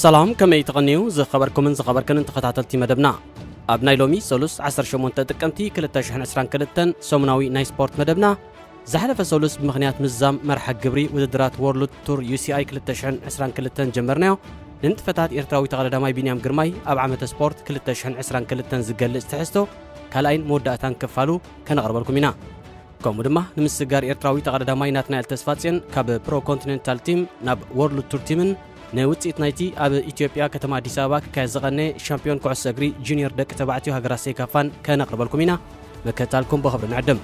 ሰላም፣ ከመይ ትቐንዩ ዝኸበርኩምን ዝኸበርክንን ተኸታተልቲ መደብና? ኣብ ናይ ሎሚ ሰሉስ ዓሰርተ ሸሞንተ ጥቅምቲ ክልተ ሽሕን ዕስራን ክልተን ሰሙናዊ ናይ ስፖርት መደብና፣ ዝሓለፈ ሰሉስ ብምኽንያት ምዛም መርሓ ግብሪ ውድድራት ወርልድ ቱር ዩ ሲ ኣይ ክልተ ሽሕን ዕስራን ክልተን ጀመርናዮ። ንንጥፈታት ኤርትራዊ ተቐዳዳማይ ቢንያም ግርማይ ኣብ ዓመተ ስፖርት ክልተ ሽሕን ዕስራን ክልተን ዝገልጽ ትሕዝቶ ካልኣይን መወዳእታን ክፋሉ ከነቕርበልኩም ኢና። ከምኡ ድማ ንምስጋር ኤርትራዊ ተቐዳዳማይ ናትናኤል ተስፋጽዮን ካብ ፕሮ ኮንቲኔንታል ቲም ናብ ወርልድ ቱር ቲምን ንውጽኢት ናይቲ ኣብ ኢትዮጵያ ከተማ ኣዲስ ኣበባ ክካየድ ዝቐነ ሻምፒዮን ኩዕሶ እግሪ ጁኒየር ደቂ ተባዕትዮ ሃገራት ሴካፋን ከነቕርበልኩም ኢና። ምክትታልኩም ብኽብሪ ንዕድም።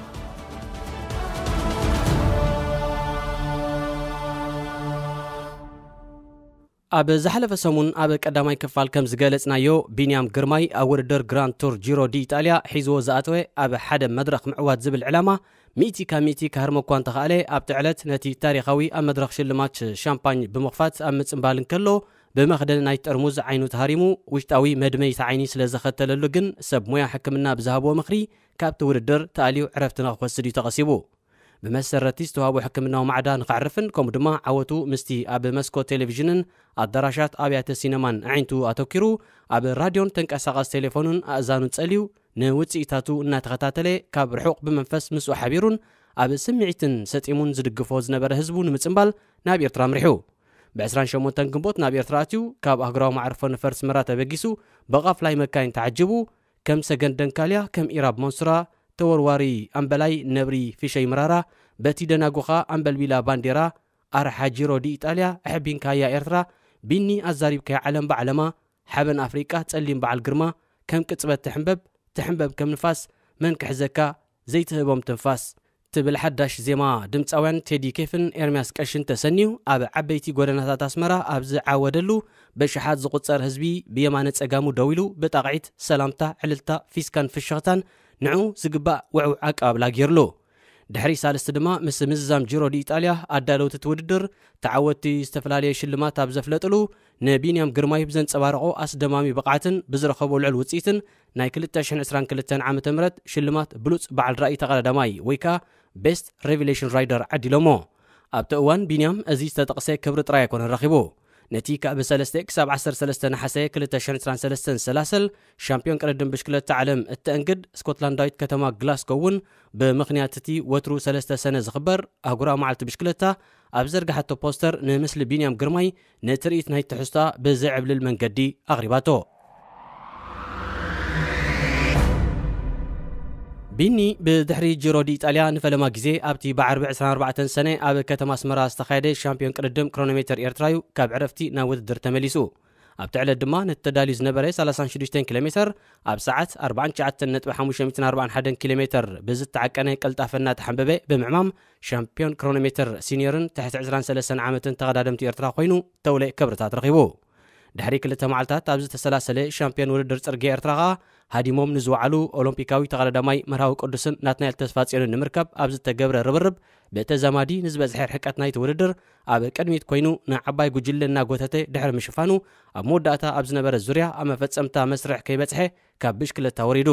ኣብ ዝሓለፈ ሰሙን ኣብ ቀዳማይ ክፋል ከም ዝገለጽናዮ፣ ቢንያም ግርማይ ኣብ ውድድር ግራንድ ቱር ጂሮ ዲ ኢጣልያ ሒዝዎ ዝኣተወ ኣብ ሓደ መድረኽ ምዕዋት ዝብል ዕላማ ሚእቲ ካብ ሚእቲ ክሃርሞ እኳ እንተኸኣለ፣ ኣብቲ ዕለት ነቲ ታሪኻዊ ኣብ መድረኽ ሽልማት ሻምፓኝ ብምኽፋት ኣብ ምጽንባል እንከሎ፣ ብመኽደን ናይቲ ጠርሙዝ ዓይኑ ተሃሪሙ፣ ውሽጣዊ መድመይቲ ዓይኒ ስለ ዘኸተለሉ ግን ሰብ ሞያ ሕክምና ብዝሃብዎ ምኽሪ ካብቲ ውድድር ተኣልዩ ዕረፍቲ ንኽወስድ እዩ ተቐሲቡ። ብመሰረቲ ዝተዋህቦ ሕክምናዊ ማዕዳ ንኸዕርፍን ከምኡ ድማ ዓወቱ ምስቲ ኣብ መስኮት ቴሌቪዥንን ኣዳራሻት ኣብያተ ሲነማን ኣዒንቱ ኣተኪሩ ኣብ ራድዮን ተንቀሳቓሲ ቴሌፎኑን ኣእዛኑ ጸልዩ ንውጽኢታቱ እናተኸታተለ ካብ ርሑቕ ብመንፈስ ምስኡ ሓቢሩን ኣብ ስምዒትን ሰጢሙን ዝድግፎ ዝነበረ ህዝቡ ንምጽንባል ናብ ኤርትራ ኣምሪሑ። ብ28 ግንቦት ናብ ኤርትራ ኣትዩ ካብ ኣህጉራዊ መዓርፎ ነፈርቲ ኣስመራ ተበጊሱ ብቓፍላይ መካይን ተዓጂቡ ከም ሰገን ደንካልያ፣ ከም ኢራብ መንሱራ፣ ተወርዋሪ ኣምበላይ ነብሪ ፊሸይ ምራራ፣ በቲ ደናጉኻ ኣምበልቢላ ባንዴራ፣ ኣርሓ ጂሮ ዲ ኢጣልያ፣ ኣሕቢንካያ ኤርትራ፣ ቢኒ ኣዛሪብካያ ዓለም ብዓለማ፣ ሓበን ኣፍሪቃ፣ ጸሊም በዓል ግርማ፣ ከም ቅጽበት ትሕንበብ፣ ትሕንበብ ከም ንፋስ፣ መን ክሕዘካ፣ ዘይትህቦም ትንፋስ። ትብል ሓዳሽ ዜማ ድምጻውያን ቴዲ ኬፍን ኤርምያስ ቀሽን ተሰንዩ ኣብ ዓበይቲ ጎደናታት ኣስመራ ኣብ ዝዓወደሉ በሽሓት ዝቑጸር ህዝቢ ብየማነ ጸጋሙ ደው ኢሉ ብጣቕዒት ሰላምታ፣ ዕልልታ፣ ፊስካን ፍሽኽታን ንዕኡ ዝግባእ ውዕውዕ ኣቀባብላ ገይርሉ። ድሕሪ ሳልስቲ ድማ ምስ ምዝዛም ጂሮ ዲ ኢጣልያ ኣዳለውቲ እቲ ውድድር ተዓወትቲ ዝተፈላለየ ሽልማት ኣብ ዘፍለጥሉ ንቢንያም ግርማይ ብዘንጸባረቖ ኣስደማሚ ብቕዓትን ብዝረኸቦ ልዑል ውጽኢትን ናይ ክልተ ሽሕን ዕስራን ክልተን ዓመተ ምህረት ሽልማት ብሉጽ በዓል ራእይ ተቐዳዳማይ ወይ ከኣ ቤስት ሬቪሌሽን ራይደር ዓዲሎሞ። ኣብቲ እዋን ቢንያም እዚ ዝተጠቕሰ ክብሪ ጥራይ ኣይኮነን ረኺቡ። ነቲ ካብ ሰለስተ ክሳብ ዓሰርተ ሰለስተ ነሓሰ ክልተ ሽሕን ዕስራን ሰለስተን ሰላሰል ሻምፒዮን ቅድድም ብሽክለታ ዓለም እተእንግድ ስኮትላንዳዊት ከተማ ግላስጎ እውን ብምኽንያት እቲ ወትሩ ሰለስተ ሰነ ዝኽበር ኣህጉራዊ መዓልቲ ብሽክለታ ኣብ ዘርግሓቶ ፖስተር ንምስሊ ቢንያም ግርማይ ንትርኢት ናይ ትሕዝቶኣ ብዘዕብልል መንገዲ ኣቕሪባቶ። ቢኒ ብድሕሪ ጂሮ ዲ ኢጣልያ ንፈለማ ግዜ ኣብቲ ብዓርቢ ዕስራን ኣርባዕተን ሰነ ኣብ ከተማ ኣስመራ ዝተኻየደ ሻምፒዮን ቅድድም ክሮኖሜተር ኤርትራ እዩ ካብ ዕረፍቲ ናብ ውድድር ተመሊሱ። ኣብቲ ዕለት ድማ ነቲ ተዳልዩ ዝነበረ ሰላሳን ሽዱሽተን ኪሎ ሜተር ኣብ ሰዓት ኣርባዓን ትሽዓተን ነጥቢ ሓሙሽተ ሚእትን ኣርባዓን ሓደን ኪሎ ሜተር ብዝተዓቀነ ቅልጣፈ እናተሓንበበ ብምዕማም ሻምፒዮን ክሮኖሜተር ሲኒየርን ትሕቲ ዕስራን ሰለስተን ዓመትን ተቐዳደምቲ ኤርትራ ኮይኑ ተውለ ክብርታት ረኺቡ። ድሕሪ ክልተ መዓልታት ኣብ ዝተሰላሰለ ሻምፒዮን ውድድር ጽርግያ ኤርትራ ከኣ ሃዲሞም ንዝወዓሉ ኦሎምፒካዊ ተቐዳዳማይ መርሃዊ ቅዱስን ናትናኤል ተስፋጽዮንን ንምርካብ ኣብ ዝተገብረ ርብርብ ብተዛማዲ ንዝበዝሐ ርሕቀት ናይቲ ውድድር ኣብ ቅድሚት ኮይኑ ንዓባይ ጉጅለ እናጎተተ ድሕሪ ምሽፋኑ ኣብ መወዳእታ ኣብ ዝነበረ ዙርያ ኣብ መፈጸምታ መስርሕ ከይበጽሐ ካብ ብሽክለታ ወሪዱ።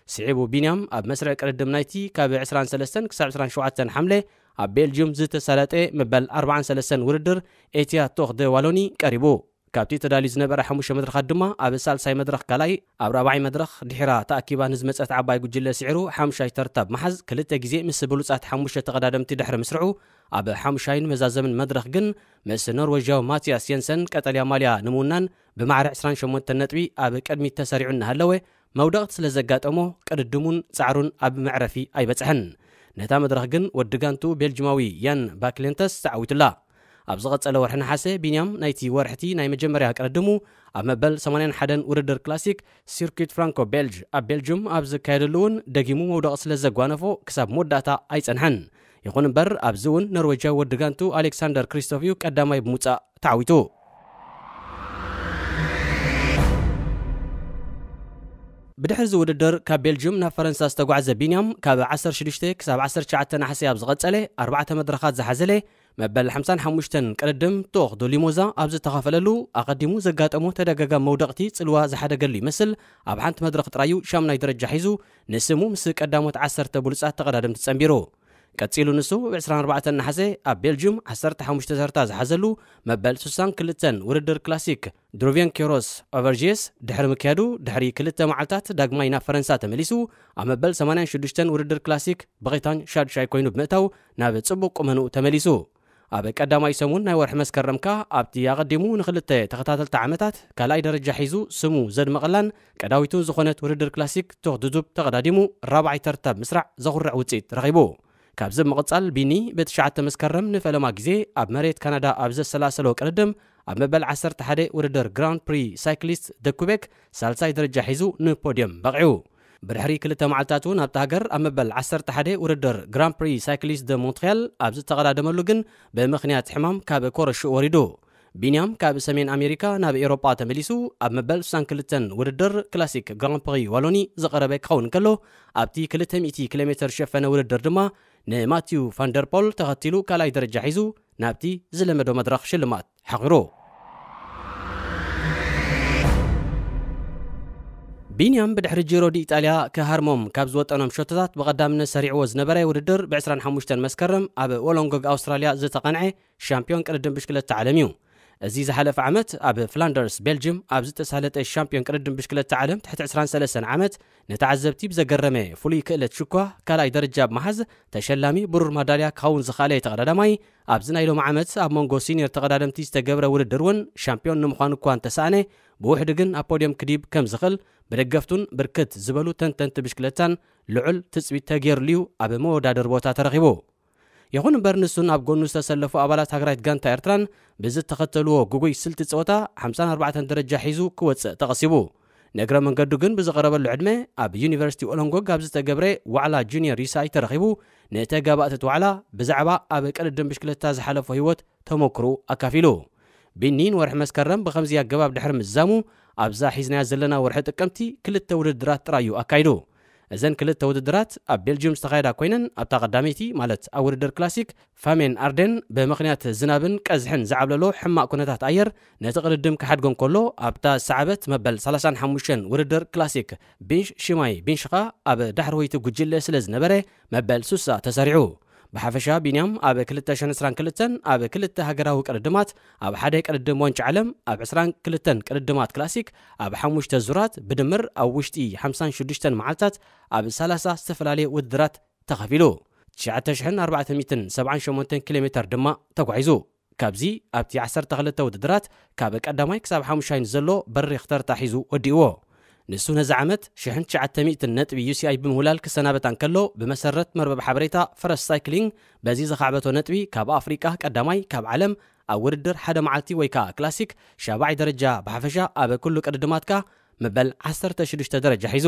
ስዒቡ ቢንያም ኣብ መስርዕ ቅድድም ናይቲ ካብ ዕስራን ሰለስተን ክሳብ ዕስራን ሸውዓተን ሓምለ ኣብ ቤልጅዩም ዝተሳለጠ መበል ኣርባዓን ሰለስተን ውድድር ኤትያ ቶኽ ደ ዋሎኒ ቀሪቡ። ካብቲ ተዳልዩ ዝነበረ ሓሙሽተ መድረኻት ድማ ኣብ ሳልሳይ መድረኽ ካልኣይ፣ ኣብ ራብዓይ መድረኽ ድሒራ ተኣኪባ ንዝመጸት ዓባይ ጉጅለ ስዒሩ ሓሙሻይ ተርታ ብምሓዝ ክልተ ግዜ ምስ ብሉጻት ሓሙሽተ ተቐዳደምቲ ድሕሪ ምስርዑ ኣብ ሓሙሻይን መዛዘምን መድረኽ ግን ምስ ኖርዌጃዊ ማቲያስ የንሰን ቀጠልያ ማልያ ንምውናን ብማዕረ ዕስራን ሸሞንተን ነጥቢ ኣብ ቅድሚት ተሰሪዑ እናሃለወ መውደቕቲ ስለ ዘጋጠሞ ቅድድሙን ጻዕሩን ኣብ መዕረፊ ኣይበጽሐን። ነታ መድረኽ ግን ወዲ ጋንቱ ቤልጅማዊ ያን ባክሌንተስ ተዓዊቱላ። ኣብ ዝቐጸለ ወርሒ ነሓሰ ቢንያም ናይቲ ወርሕቲ ናይ መጀመርያ ቅድድሙ ኣብ መበል ሰማንያን ሓደን ውድድር ክላሲክ ሲርኩት ፍራንኮ ቤልጅ ኣብ ቤልጅም ኣብ ዝካየደሉ እውን ደጊሙ መውደቕ ስለ ዘጓነፎ ክሳብ መወዳእታ ኣይጸንሐን። ይኹን እምበር ኣብዚ እውን ኖርዌጃዊ ወዲ ጋንቱ ኣሌክሳንደር ክሪስቶፍ እዩ ቀዳማይ ብምውጻእ ተዓዊቱ። ብድሕሪ እዚ ውድድር ካብ ቤልጅም ናብ ፈረንሳ ዝተጓዕዘ ቢንያም ካብ ዓሰርተ ሽዱሽተ ክሳብ ዓሰርተ ትሽዓተ ነሓሰ ኣብ ዝቐጸለ ኣርባዕተ መድረኻት ዝሓዘለ መበል ሓምሳን ሓሙሽተን ቅድድም ቶኽ ዶ ሊሞዛ ኣብ ዝተኻፈለሉ ኣቐዲሙ ዘጋጠሞ ተደጋጋሚ መውደቕቲ ጽልዋ ዝሓደገሉ ይመስል ኣብ ሓንቲ መድረኽ ጥራዩ ሻምናይ ደረጃ ሒዙ ንስሙ ምስ ቀዳሞት ዓሰርተ ብሉጻት ተቐዳደምቲ ጸንቢሩ። ቀጺሉ ንሱ ብ ዕስራን ኣርባዕተን ነሓሰ ኣብ ቤልጅዩም ዓሰርተ ሓሙሽተ ተርታ ዝሓዘሉ መበል ስሳን ክልተን ውድድር ክላሲክ ድሩቬን ኬሮስ ኦቨርጂየስ ድሕሪ ምክያዱ፣ ድሕሪ ክልተ መዓልታት ዳግማይ ናብ ፈረንሳ ተመሊሱ፣ ኣብ መበል ሰማንያን ሽዱሽተን ውድድር ክላሲክ ብሪታን ሻድሻይ ኮይኑ ብምእታው ናብ ጽቡቕ ቁመንኡ ተመሊሱ። ኣብ ቀዳማይ ሰሙን ናይ ወርሒ መስከረም ከኣ ኣብቲ ኣቐዲሙ ንኽልተ ተኸታተልቲ ዓመታት ካልኣይ ደረጃ ሒዙ ስሙ ዘድመቐላን ቀዳዊቱን ዝኾነት ውድድር ክላሲክ ቶኽ ድዱብ ተቐዳዲሙ ራብዓይ ተርታ ብምስራዕ ዘኹርዕ ውጽኢት ረኺቡ። ካብዚ ብምቕጻል ቢኒ ብትሽዓተ መስከረም ንፈለማ ግዜ ኣብ መሬት ካናዳ ኣብ ዘሰላሰሎ ቅድድም ኣብ መበል ዓሰርተ ሓደ ውድድር ግራንድ ፕሪ ሳይክሊስት ደ ኩቤክ ሳልሳይ ደረጃ ሒዙ ንፖድየም በቒዑ። ብድሕሪ ክልተ መዓልታት እውን ኣብታ ሃገር ኣብ መበል ዓሰርተ ሓደ ውድድር ግራንድ ፕሪ ሳይክሊስት ደ ሞንትሪያል ኣብ ዝተቐዳደመሉ ግን ብምኽንያት ሕማም ካብ ኮረሽኡ ወሪዱ። ቢንያም ካብ ሰሜን ኣሜሪካ ናብ ኤውሮጳ ተመሊሱ ኣብ መበል ስሳን ክልተን ውድድር ክላሲክ ግራንድ ፕሪ ዋሎኒ ዝቐረበ ክኸውን እንከሎ፣ ኣብቲ ክልተ ሚእቲ ኪሎ ሜትር ዝሸፈነ ውድድር ድማ ንማቲዩ ፋንደርፖል ተኸቲሉ ካልኣይ ደረጃ ሒዙ ናብቲ ዝለመዶ መድረኽ ሽልማት ሓቒሩ። ቢንያም ብድሕሪ ጂሮ ዲ ኢጣልያ ክሃርሞም ካብ ዝወጠኖም ሸቶታት ብቐዳምነት ሰሪዕዎ ዝነበረ ውድድር ብ ዕስራን ሓሙሽተን መስከረም ኣብ ወሎንጎግ ኣውስትራልያ ዝተቐንዐ ሻምፒዮን ቅድድም ብሽክለታ ዓለም እዩ። እዚ ዝሓለፈ ዓመት ኣብ ፍላንደርስ ቤልጅም ኣብ ዝተሳለጠ ሻምፒዮን ቅድድም ብሽክለታ ዓለም ትሕቲ ዕስራን ሰለስተን ዓመት ንተዓዘብቲ ብዘገረመ ፍሉይ ክእለት ሽኳ ካልኣይ ደረጃ ብምሓዝ ተሸላሚ ብሩር ማዳልያ ክኸውን ዝኸኣለ ተቐዳዳማይ፣ ኣብዚ ናይ ሎሚ ዓመት ኣብ መንጎ ሲኒየር ተቐዳደምቲ ዝተገብረ ውድድር እውን ሻምፒዮን ንምዃን እኳ እንተሰኣነ፣ ብውሕዱ ግን ኣብ ፖድየም ክድይብ ከም ዝኽእል ብደገፍቱን ብርክት ዝበሉ ተንተንቲ ብሽክለታን ልዑል ትጽቢት ተገይሩሉ እዩ ኣብ መወዳደሪ ቦታ ተረኺቡ። ይኹን እምበር ንሱን ኣብ ጎኑ ዝተሰለፉ ኣባላት ሃገራዊት ጋንታ ኤርትራን ብዝተኸተልዎ ግጉይ ስልቲ ጸወታ ሓምሳን ኣርባዕተን ደረጃ ሒዙ ክወጽእ ተቐሲቡ። ንእግረ መንገዱ ግን ብዝቐረበሉ ዕድመ ኣብ ዩኒቨርሲቲ ኦሎንጎግ ኣብ ዝተገብረ ዋዕላ ጁኒየር ዩሳይ ተረኺቡ ንተጋባእቲ እቲ ዋዕላ ብዛዕባ ኣብ ቅድድም ብሽክለታ ዝሓለፎ ህይወት ተመክሮኡ ኣካፊሉ። ቢኒ ንወርሒ መስከረም ብኸምዚ ኣገባብ ድሕሪ ምዝዛሙ ኣብዛ ሒዝናያ ዘለና ወርሒ ጥቅምቲ ክልተ ውድድራት ጥራይ እዩ ኣካይዱ። እዘን ክልተ ውድድራት ኣብ ቤልጅዩም ዝተኻየዳ ኮይነን ኣብታ ቀዳመይቲ ማለት ኣብ ውድድር ክላሲክ ፋሜን ኣርደን ብምኽንያት ዝናብን ቀዝሕን ዝዓብለሎ ሕማቕ ኩነታት ኣየር ነቲ ቅድድም ክሓድጎ እንከሎ ኣብታ ዝሰዓበት መበል ሰላሳን ሓሙሽተን ውድድር ክላሲክ ቢንሽ ሽማይ ቢንሽኻ ኣብ ዳሕረወይቲ ጉጅለ ስለ ዝነበረ መበል ስሳ ተሰሪዑ። ብሓፈሻ ቢንያም ኣብ ክልተ ሽሕን ዕስራን ክልተን ኣብ ክልተ ሃገራዊ ቅድድማት ኣብ ሓደ ቅድድም ዋንጫ ዓለም ኣብ ዕስራን ክልተን ቅድድማት ክላሲክ ኣብ ሓሙሽተ ዙራት ብድምር ኣብ ውሽጢ ሓምሳን ሽዱሽተን መዓልታት ኣብ ሰላሳ ዝተፈላለየ ውድድራት ተኸፊሉ ትሽዓተ ሽሕን ኣርባዕተ ሚእትን ሰብዓን ሸሞንተን ኪሎ ሜተር ድማ ተጓዒዙ። ካብዚ ኣብቲ ዓሰርተ ክልተ ውድድራት ካብ ቀዳማይ ክሳብ ሓሙሻይ ንዘሎ በሪኽ ተርታ ሒዙ ወዲእዎ። ንሱ ነዚ ዓመት ሽሕን ትሽዓተ ሚእትን ነጥቢ ዩ ሲ ኣይ ብምውላል ክሰናበታ እንከሎ ብመሰረት መርበብ ሓበሬታ ፈረስ ሳይክሊንግ በዚ ዝኻዕበቶ ነጥቢ ካብ ኣፍሪቃ ቀዳማይ ካብ ዓለም ኣብ ውድድር ሓደ መዓልቲ ወይ ከዓ ክላሲክ ሻባዓይ ደረጃ ብሓፈሻ ኣብ ኩሉ ቅድድማትካ መበል ዓሰርተ ሽዱሽተ ደረጃ ሒዙ።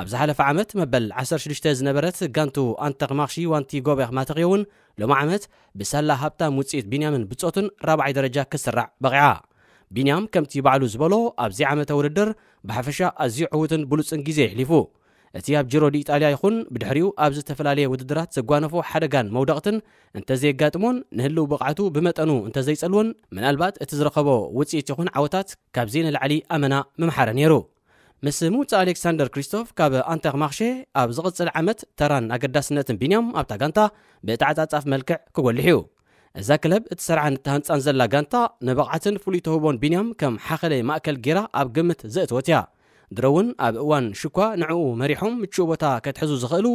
ኣብ ዝሓለፈ ዓመት መበል ዓሰርተ ሽዱሽተ ዝነበረት ጋንቱ ኣንተክ ማኽሺ ዋንቲ ጎበኽ ማተኽዮ እውን ሎሚ ዓመት ብሳላ ሃብታም ውፅኢት ቢንያምን ብፆቱን ራብዓይ ደረጃ ክስራዕ በቒዓ። ቢንያም ከምቲ ባዕሉ ዝበሎ ኣብዚ ዓመተ ውድድር ብሓፈሻ ኣዝዩ ዕዉትን ብሉፅን ግዜ የሕሊፉ። እቲ ኣብ ጅሮ ዲ ኢጣልያ ይኹን ብድሕሪኡ ኣብ ዝተፈላለየ ውድድራት ዘጓነፎ ሓደጋን መውደቕትን እንተዘየጋጥሞን ንህልው ብቕዓቱ ብመጠኑ እንተዘይጸልዎን ምናልባት እቲ ዝረኸቦ ውፅኢት ይኹን ዓወታት ካብዚ ንላዕሊ ኣመና ምምሓረ ነይሩ። ምስ ምውፃእ ኣሌክሳንደር ክሪስቶፍ ካብ ኣንተክ ማኽሼ ኣብ ዝቕፅል ዓመት ተራን ኣገዳስነትን ቢንያም ኣብታ ጋንታ ብተዓፃፃፍ መልክዕ ክጎልሕ እዩ። እዛ ክለብ እትሰርዓን እትሃንፃን ዘላ ጋንታ ንብቕዓትን ፍሉይ ተውህቦን ቢንያም ከም ሓኸለ ማእከል ጌራ ኣብ ግምት ዘእተወት እያ። ድሮ እውን ኣብ እዋን ሽኳ ንዕኡ መሪሖም ምቹእ ቦታ ከትሕዙ ዝኽእሉ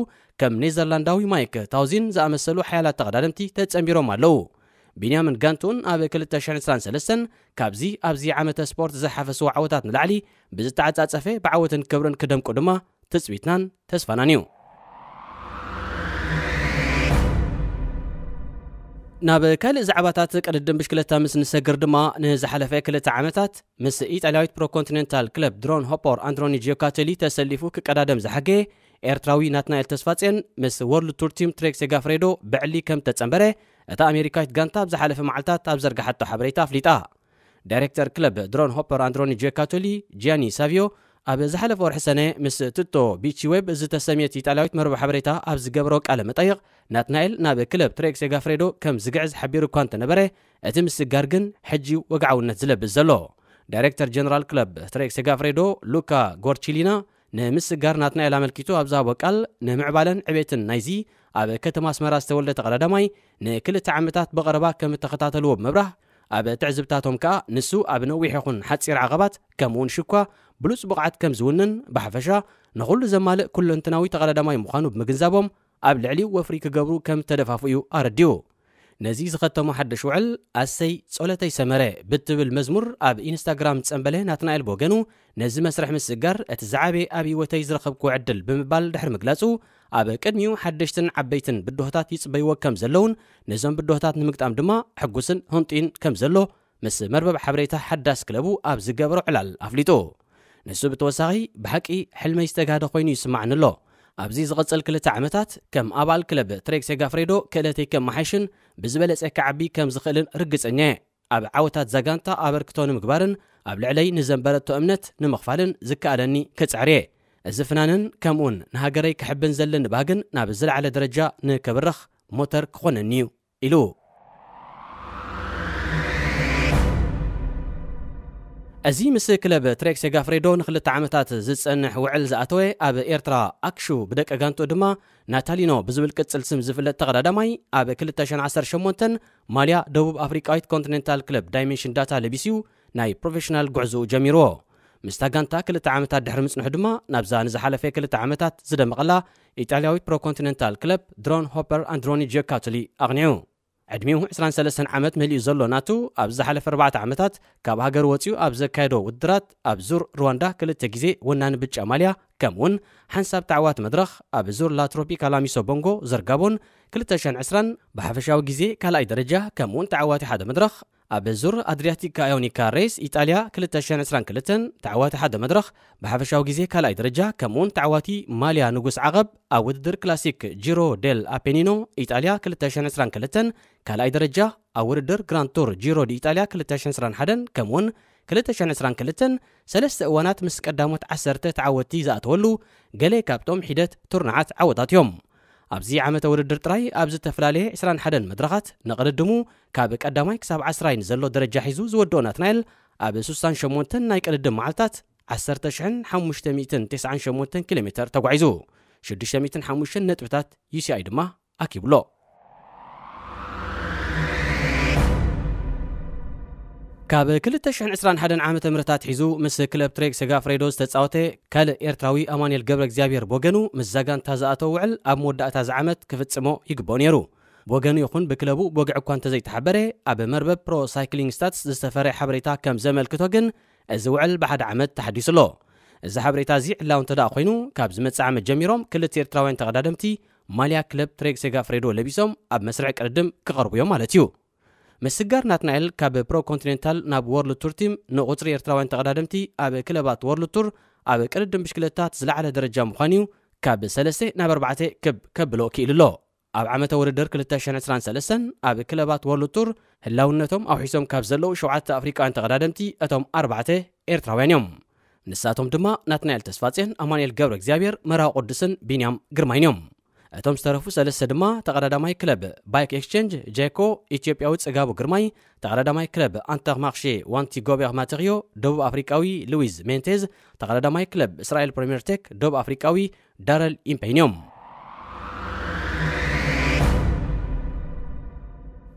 ከም ኔዘርላንዳዊ ማይክ ታውዚን ዝኣመሰሉ ሓያላት ተቐዳደምቲ ተጸንቢሮም ኣለዉ። ቢንያምን ጋንቱን ኣብ ክልተ ሽሕን ዕስራን ሰለስተን ካብዚ ኣብዚ ዓመተ ስፖርት ዝሓፈስዎ ዓወታት ንላዕሊ ብዝተዓጻጸፈ ብዓወትን ክብርን ክደምቁ ድማ ትጽቢትናን ተስፋናን እዩ። ናብ ካልእ ዛዕባታት ቅድድም ብሽክለታ ምስ ንሰግር ድማ ንዝሓለፈ ክልተ ዓመታት ምስ ኢጣልያዊት ፕሮኮንቲኔንታል ክለብ ድሮን ሆፖር ኣንድሮኒ ጂዮካቴሊ ተሰሊፉ ክቀዳደም ዝሓገየ ኤርትራዊ ናትናኤል ተስፋጽዮን ምስ ወርልድ ቱር ቲም ትሬክ ሴጋፍሬዶ ብዕሊ ከም ተጸንበረ እታ ኣሜሪካዊት ጋንታ ኣብ ዝሓለፈ መዓልታት ኣብ ዘርግሓቶ ሓበሬታ ኣፍሊጣ። ዳይሬክተር ክለብ ድሮን ሆፐር ኣንድሮኒ ጄካቶሊ ጂያኒ ሳቪዮ ኣብ ዝሓለፈ ወርሒ ሰነ ምስ ቱቶ ቢቺ ዌብ ዝተሰምየት ኢጣልያዊት መርበብ ሓበሬታ ኣብ ዝገበሮ ቃለ መጠይቕ ናትናኤል ናብ ክለብ ትሬክ ሴጋፍሬዶ ከም ዝግዕዝ ሓቢሩ እኳ እንተነበረ እቲ ምስጋር ግን ሕጂ ወግዓውነት ዝለብስ ዘሎ። ዳይሬክተር ጀነራል ክለብ ትሬክ ሴጋፍሬዶ ሉካ ጎርቺሊና ንምስጋር ናትናኤል ኣመልኪቱ ኣብ ዝሃቦ ቃል፣ ንምዕባለን ዕቤትን ናይዚ ኣብ ከተማ ኣስመራ ዝተወልደ ተቐዳዳማይ ንክልተ ዓመታት ብቐረባ ከም እተኸታተልዎ ብምብራህ፣ ኣብ ትዕዝብታቶም ከኣ ንሱ ኣብ ነዊሕ ይኹን ሓጺር ዓቐባት ከምኡውን ሽኳ ብሉጽ ብቕዓት ከም ዝውንን፣ ብሓፈሻ ንኹሉ ዘማልእ ኩለንትናዊ ተቐዳዳማይ ምዃኑ ብምግንዛቦም ኣብ ልዕሊኡ ወፍሪ ክገብሩ ከም ተደፋፍኡ ኣረዲኡ። ነዚ ዝኸተሞ ሓድሽ ውዕል ኣሰይ ጸሎተይ ሰመረ ብትብል መዝሙር ኣብ ኢንስታግራም ጸንበለ ናትናኤል ብወገኑ፣ ነዚ መስርሕ ምስጋር እቲ ዝዓበየ ኣብ ህይወተይ ዝረኸብኩዎ ዕድል ብምባል ድሕሪ ምግላጹ፣ ኣብ ቅድሚኡ ሓደሽትን ዓበይትን ብድሆታት ይጽበይዎ ከም ዘለውን ነዞም ብድሆታት ንምግጣም ድማ ሕጉስን ህንጡይን ከም ዘሎ ምስ መርበብ ሓበሬታ ሓዳስ ክለቡ ኣብ ዝገበሮ ዕላል ኣፍሊጡ። ንሱ ብተወሳኺ፣ ብሓቂ ሕልመይ ዝተጋህደ ኮይኑ ይስማዓኒ ኣሎ። ኣብዚ ዝቕጽል ክልተ ዓመታት ከም ኣባል ክለብ ትሬክ ሴጋፍሬዶ ክእለተይ ከመሓይሽን ብዝበለጸ ክዓቢ ከም ዝኽእልን ርግጸኛ እየ። ኣብ ዓወታት ዛጋንታ ኣበርክቶ ንምግባርን ኣብ ልዕለይ ንዘንበረቶ እምነት ንምኽፋልን ዝከኣለኒ ክጽዕር እየ። እዚ ፍናንን ከምኡውን ንሃገረይ ክሕብን ዘለኒ ባህግን ናብ ዝለዓለ ደረጃ ንከብርኽ ሞተር ክኾነኒ እዩ ኢሉ። እዚ ምስ ክለብ ትሬክ ሴጋፍሬዶ ንክልተ ዓመታት ዝጸንሕ ውዕል ዝኣተወ፣ ኣብ ኤርትራ ኣክሹ ብደቂ ጋንትኡ ድማ ናታሊኖ ብዝብል ቅጽል ስም ዝፍለጥ ተቐዳዳማይ፣ ኣብ ክልተ ሽሕን ዓሰርተ ሸሞንተን ማልያ ደቡብ ኣፍሪቃዊት ኮንቲኔንታል ክለብ ዳይሜንሽን ዳታ ለቢስዩ ናይ ፕሮፌሽናል ጉዕዞኡ ጀሚርዎ። ምስታ ጋንታ ክልተ ዓመታት ድሕሪ ምጽንሑ ድማ ናብዛ ንዝሓለፈ ክልተ ዓመታት ዝደመቐላ ኢጣልያዊት ፕሮ ኮንቲኔንታል ክለብ ድሮን ሆፐር ኣንድሮኒ ጂዮካትሊ ኣቕኒዑ። ዕድሚኡ ዕስራን ሰለስተን ዓመት መሊኡ ዘሎ ናቱ፣ ኣብ ዝሓለፈ ኣርባዕተ ዓመታት ካብ ሃገር ወጺኡ ኣብ ዘካየዶ ውድድራት፣ ኣብ ዙር ሩዋንዳ ክልተ ግዜ ወናኒ ብጫ ማልያ፣ ከምኡውን ሓንሳብ ተዓዋቲ መድረኽ ኣብ ዙር ላ ትሮፒካላ ሚሶ ቦንጎ ዘርጋቦን ክልተ ሽሕን ዕስራን ብሓፈሻዊ ግዜ ካልኣይ ደረጃ፣ ከምኡውን ተዓዋቲ ሓደ መድረኽ ኣብ ዙር ኣድሪያቲካ ኣዮኒካ ሬስ ኢጣልያ ክልተ ሽሕን ዕስራን ክልተን ተዓዋቲ ሓደ መድረኽ ብሓፈሻዊ ግዜ ካልኣይ ደረጃ፣ ከምኡውን ተዓዋቲ ማልያ ንጉስ ዓቐብ ኣብ ውድድር ክላሲክ ጂሮ ዴል ኣፔኒኖ ኢጣልያ ክልተ ሽሕን ዕስራን ክልተን ካልኣይ ደረጃ፣ ኣብ ውድድር ግራንድ ቱር ጂሮ ዲ ኢጣልያ ክልተ ሽሕን ዕስራን ሓደን ከምኡውን ክልተ ሽሕን ዕስራን ክልተን ሰለስተ እዋናት ምስ ቀዳሞት ዓሰርተ ተዓወትቲ ዝኣተወሉ ገለ ካብቶም ሒደት ቱርናዓት ዓወታት እዮም። ኣብዚ ዓመተ ውድድር ጥራይ ኣብ ዝተፈላለየ ዕስራን ሓደን መድረኻት ንቕድድሙ ካብ ቀዳማይ ክሳብ ዓስራይ ንዘሎ ደረጃ ሒዙ ዝወደኦ ናትናኤል፣ ኣብ ሱሳን ሸሞንተን ናይ ቅድድም መዓልታት ዓሰርተ ሽሕን ሓሙሽተ ሚእትን ተስዓን ሸሞንተን ኪሎ ሜተር ተጓዒዙ፣ ሽዱሽተ ሚእትን ሓሙሽተን ነጥብታት ዩ ሲ ኣይ ድማ ኣኪቡሎ። ካብ ክልተ ሽሕን ዕስራን ሓደን ዓመተ ምህረት ኣትሒዙ ምስ ክለብ ትሬክ ሴጋፍሬዶ ዝተጻወተ ካልእ ኤርትራዊ ኣማኑኤል ገብረ እግዚኣብሔር ብወገኑ፣ ምስ ዛጋንታ ዝኣተወ ውዕል ኣብ መወዳእታ እዚ ዓመት ክፍጽሞ ይግብኦ ነይሩ። ብወገኑ ይኹን ብክለቡ ብወግዒ እኳ እንተዘይተሓበረ፣ ኣብ መርበብ ፕሮ ሳይክሊንግ ስታትስ ዝሰፈረ ሓበሬታ ከም ዘመልክቶ ግን፣ እዚ ውዕል ብሓደ ዓመት ተሓዲሱ ኣሎ። እዚ ሓበሬታ እዚ ዕላዊ እንተ ደኣ ኮይኑ፣ ካብ ዝመጽእ ዓመት ጀሚሮም ክልተ ኤርትራውያን ተቐዳደምቲ ማልያ ክለብ ትሬክ ሴጋፍሬዶ ለቢሶም ኣብ መስርዕ ቅድድም ክቐርቡ እዮም ማለት እዩ። ምስጋር ናትናኤል ካብ ፕሮ ኮንቲኔንታል ናብ ወርልድ ቱር ቲም ንቁጽሪ ኤርትራውያን ተቐዳደምቲ ኣብ ክለባት ወርልድ ቱር ኣብ ቅድድም ብሽክለታት ዝለዓለ ደረጃ ምዃን እዩ ካብ ሰለስተ ናብ ኣርባዕተ ክብ ከብሎ ክኢሉ ኣሎ። ኣብ ዓመተ ውድድር ክልተ ሽሕን ዕስራን ሰለስተን ኣብ ክለባት ወርልድ ቱር ህላውነቶም ኣውሒሶም ካብ ዘለዉ ሸውዓተ ኣፍሪቃውያን ተቐዳደምቲ እቶም ኣርባዕተ ኤርትራውያን እዮም። ንሳቶም ድማ ናትናኤል ተስፋጽዮን፣ ኣማኑኤል ገብረ እግዚኣብሔር፣ መርሃዊ ቅዱስን ቢንያም ግርማይን እዮም። እቶም ዝተረፉ ሰለስተ ድማ ተቐዳዳማይ ክለብ ባይክ ኤክስቼንጅ ጄኮ ኢትዮጵያዊ ጽጋቡ ግርማይ፣ ተቐዳዳማይ ክለብ ኣንተርማኽሼ ዋንቲ ጎቤኽ ማተኽዮ ደቡብ ኣፍሪቃዊ ሉዊዝ ሜንቴዝ፣ ተቐዳዳማይ ክለብ እስራኤል ፕሪምየር ቴክ ደቡብ ኣፍሪቃዊ ዳረል ኢምፔይን እዮም።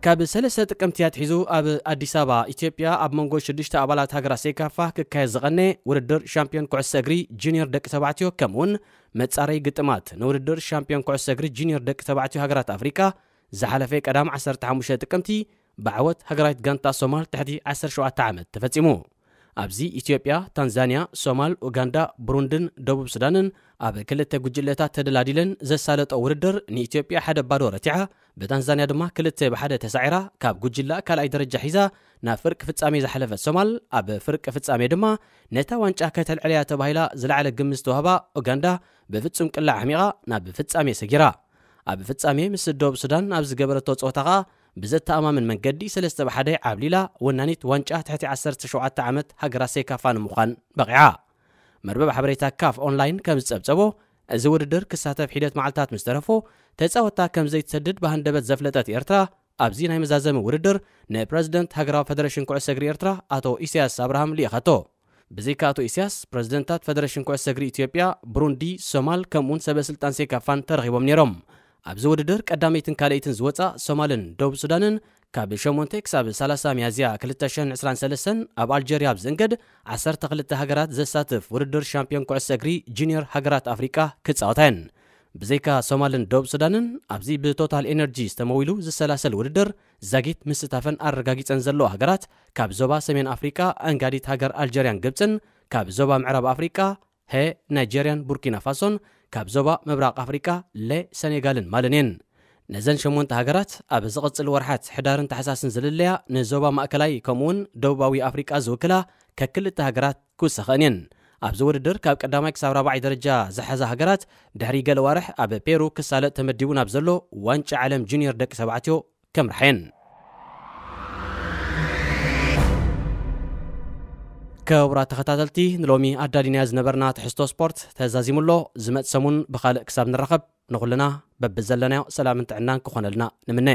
ካብ ሰለስተ ጥቅምቲ ኣትሒዙ ኣብ ኣዲስ ኣበባ ኢትዮጵያ ኣብ መንጎ ሽዱሽተ ኣባላት ሃገራት ሴካፋ ክካየድ ዝቐነ ውድድር ሻምፒዮን ኩዕሶ እግሪ ጁኒየር ደቂ ተባዕትዮ ከምኡውን መጻረይ ግጥማት ንውድድር ሻምፒዮን ኩዕሶ እግሪ ጁኒየር ደቂ ተባዕትዮ ሃገራት ኣፍሪቃ ዝሓለፈ ቀዳም ዓሰርተ ሓሙሽተ ጥቅምቲ ብዓወት ሃገራዊት ጋንታ ሶማል ትሕቲ ዓሰርተ ሸውዓተ ዓመት ተፈጺሙ። ኣብዚ ኢትዮጵያ፣ ታንዛንያ፣ ሶማል፣ ኡጋንዳ፣ ብሩንድን ደቡብ ሱዳንን ኣብ ክልተ ጉጅለታት ተደላዲለን ዘሳለጦ ውድድር ንኢትዮጵያ ሓደ ባዶ ረቲዓ፣ ብታንዛንያ ድማ ክልተ ብሓደ ተሳዒራ ካብ ጉጅላ ካልኣይ ደረጃ ሒዛ ናብ ፍርቂ ፍጻሜ ዝሓለፈት ሶማል፣ ኣብ ፍርቂ ፍጻሜ ድማ ነታ ዋንጫ ከተልዕለያ ተባሂላ ዝለዓለ ግምት ዝተዋህባ ኡጋንዳ ብፍጹም ቅላዕ ኣሕሚቓ ናብ ፍጻሜ ሰጊራ። ኣብ ፍጻሜ ምስ ደቡብ ሱዳን ኣብ ዝገበረቶ ጸወታ ከኣ ብዘተኣማምን መንገዲ ሰለስተ ብሓደ ዓብሊላ ወናኒት ዋንጫ ትሕቲ ዓሰርተ ሸውዓተ ዓመት ሃገራት ሴካፋ ንምዃን በቒዓ። መርበብ ሓበሬታ ካፍ ኦንላይን ከም ዝጸብጸቦ፣ እዚ ውድድር ክሳተፍ ሒደት መዓልታት ምስ ተረፎ፣ ተጻወትታ ከም ዘይትሰድድ ብሃንደበት ዘፍለጠት ኤርትራ፣ ኣብዚ ናይ መዛዘሚ ውድድር ንፕረዚደንት ሃገራዊ ፈደረሽን ኩዕሶ እግሪ ኤርትራ ኣቶ ኢሳያስ ኣብርሃም ልኢኻቶ። ብዘይካ ኣቶ ኢሳያስ፣ ፕረዚደንታት ፈደረሽን ኩዕሶ እግሪ ኢትዮጵያ፣ ብሩንዲ፣ ሶማል፣ ከምኡውን ሰበ ስልጣን ሴካፋን ተረኺቦም ነይሮም። ኣብዚ ውድድር ቀዳመይትን ካልኣይትን ዝወጻ ሶማልን ደቡብ ሱዳንን፣ ካብ ሸሞንተ ክሳብ ሰላሳ ሚያዝያ ክልተ ሽሕን ዕስራን ሰለስተን ኣብ ኣልጀርያ ኣብ ዝእንገድ ዓሰርተ ክልተ ሃገራት ዘሳትፍ ውድድር ሻምፒዮን ኩዕሶ እግሪ ጁኒየር ሃገራት ኣፍሪቃ ክጻወታ እየን። ብዘይካ ሶማልን ደቡብ ሱዳንን፣ ኣብዚ ብቶታል ኤነርጂ ዝተመዊሉ ዝሰላሰል ውድድር ዛጊት ምስታፈን ኣረጋጊጸን ዘለዋ ሃገራት፣ ካብ ዞባ ሰሜን ኣፍሪቃ ኣንጋዲት ሃገር ኣልጀርያን ግብጽን፣ ካብ ዞባ ምዕራብ ኣፍሪቃ፣ ሄ፣ ናይጀርያን ቡርኪና ፋሶን፣ ካብ ዞባ ምብራቕ ኣፍሪቃ፣ ለ፣ ሰኔጋልን ማልን እየን። ነዘን ሸሞንተ ሃገራት ኣብ ዝቕጽል ወርሓት ሕዳርን ታሕሳስን ዝልለያ፣ ንዞባ ማእከላይ ከምኡውን ደቡባዊ ኣፍሪቃ ዝውክላ ከክልተ ሃገራት ክውሰኸን እየን። ኣብዚ ውድድር ካብ ቀዳማይ ክሳብ ራብዓይ ደረጃ ዝሓዛ ሃገራት፣ ድሕሪ ገለ ዋርሕ ኣብ ፔሩ ክሳለጥ ተመዲቡ ናብ ዘሎ ዋንጫ ዓለም ጁኒየር ደቂ ተባዕትዮ ከምርሓ እየን። ክቡራት ተኸታተልቲ፣ ንሎሚ ኣዳሊናዮ ዝነበርና ትሕዝቶ ስፖርት ተዛዚሙ ኣሎ። ዝመጽእ ሰሙን ብኻልእ ክሳብ ንራኸብ፣ ንኹልና በብዘለናዮ ሰላምን ጥዕናን ክኾነልና ንምነ።